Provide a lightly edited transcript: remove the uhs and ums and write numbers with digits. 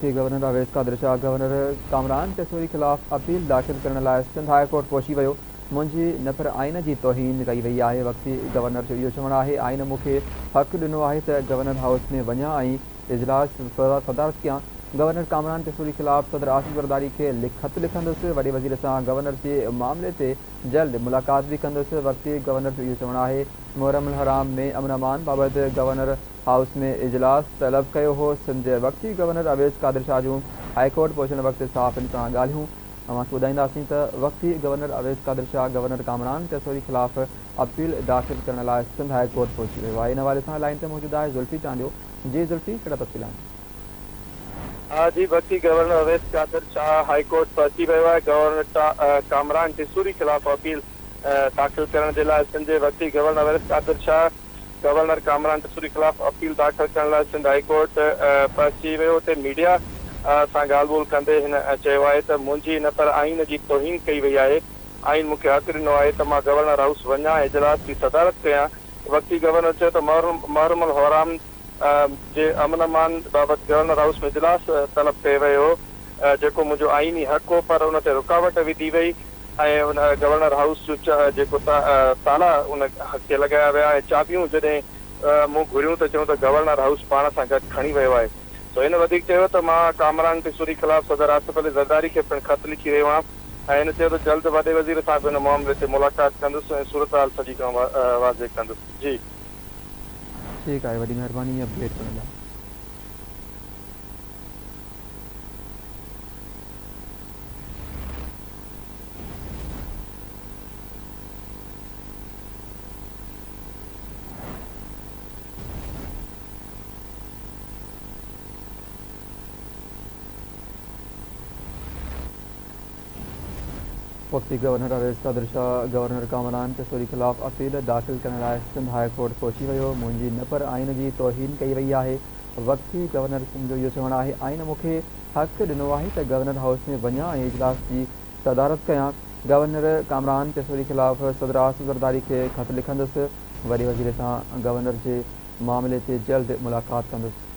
وقتي گورنر اويس قادر شاهه گورنر ڪامران ٽيسوري خلاف اپيل داخل ڪرڻ لاء سنڌ هاء ڪورٽ پهچي ويو، منهنجي نه پر آئين جي توهين ڪئي وئي آهي، وقتي گورنر جو اهو چوڻ آهي آئين مون کي حق ڏنو آهي ته گورنر هائوس ۾ وڃان ۽ اجلاس صدارت ڪيان، گورنر ڪامران ٽيسوري خلاف صدر آصف زرداري کي خط لکندس، وڏي وزير سان گورنر جي معاملي تي جلد ملاقات به ڪندس، وقتي گورنر جو اهو چوڻ آهي محرم الحرام ۾ امن امان بابت گورنر هائوس ۾ اجلاس طلب ڪيو هو، سنڌ جي وقتي گورنر اويس قادر شاهه جون هائي ڪورٽ پهچڻ وقت صحافين سان ڳالهيون، اوهان کي ٻڌائينداسين ته وقتي گورنر اويس قادر شاهه گورنر ڪامران ٽيسوري خلاف اپيل داخل ڪرڻ لاء سنڌ هائي ڪورٽ پهچي ويو آهي، ان حوالي سان لائين تي موجود آهي زلفي چانڊيو، جي زلفي ڪهڙا تفصيل آهن؟ جي وقتي گورنر اويس قادر شاهه هائي ڪورٽ پهچي ويو آهي، گورنر ڪامران ٽيسوري خلاف اپيل داخل ڪرڻ جي لاء سنڌ جي وقتي گورنر اويس قادر شاهه گورنر ڪامران ٽسوري خلاف اپيل داخل ڪرڻ لاء سنڌ هائي ڪورٽ پهچي ويو، اتي ميڊيا سان ڳالهه ٻولهه ڪندي هن چيو آهي ته منهنجي نه پر آئين جي توهين ڪئي وئي آهي، آئين مون کي حق ڏنو آهي ته مان گورنر هائوس وڃان ۽ اجلاس جي صدارت ڪيان، وقتي گورنر چيو ته محرم الحرام جي امن امان بابت گورنر هائوس ۾ اجلاس طلب ڪيو ويو هو، جيڪو منهنجو آئيني حق هو پر ان تي رڪاوٽ وڌي وئي. ۽ ان گورنر هائوس جو جيڪو تالا ان کي لڳايا ويا ۽ چاٻيون جڏهن مون گهريون ته چيون ته گورنر هائوس پاڻ سان گڏ کڻي ويو آهي. سو هن وڌيڪ چيو ته مان ڪامران ٽسوري خلاف صدر آصف علي زرداري کي پڻ خط لکي رهيو آهيان ۽ هن چيو ته جلد وڏي وزير سان به ان معاملي تي ملاقات ڪندس ۽ صورتحال سڄي کان واضح ڪندس. جي. ٺيڪ آهي وڏي مهرباني اپڊيٽ ڪرڻ لاء. وقتي گورنر اويس قادر شاهه گورنر ڪامران ٽسوري خلاف اپيل داخل ڪرڻ لاء سنڌ هاء ڪورٽ پهچي ويو، منهنجي نه پر آئين جي توهين ڪئي وئي آهي، وقتي گورنر سنڌ جو اهو چوڻ آهي آئين مون کي حق ڏنو آهي ته گورنر هائوس ۾ وڃان ۽ اجلاس جي صدارت ڪيان، گورنر ڪامران ٽيسوري خلاف صدر آصف زرداري کي خط لکندس، وڏي وزير سان گورنر جي معاملي تي جلد ملاقات ڪندس.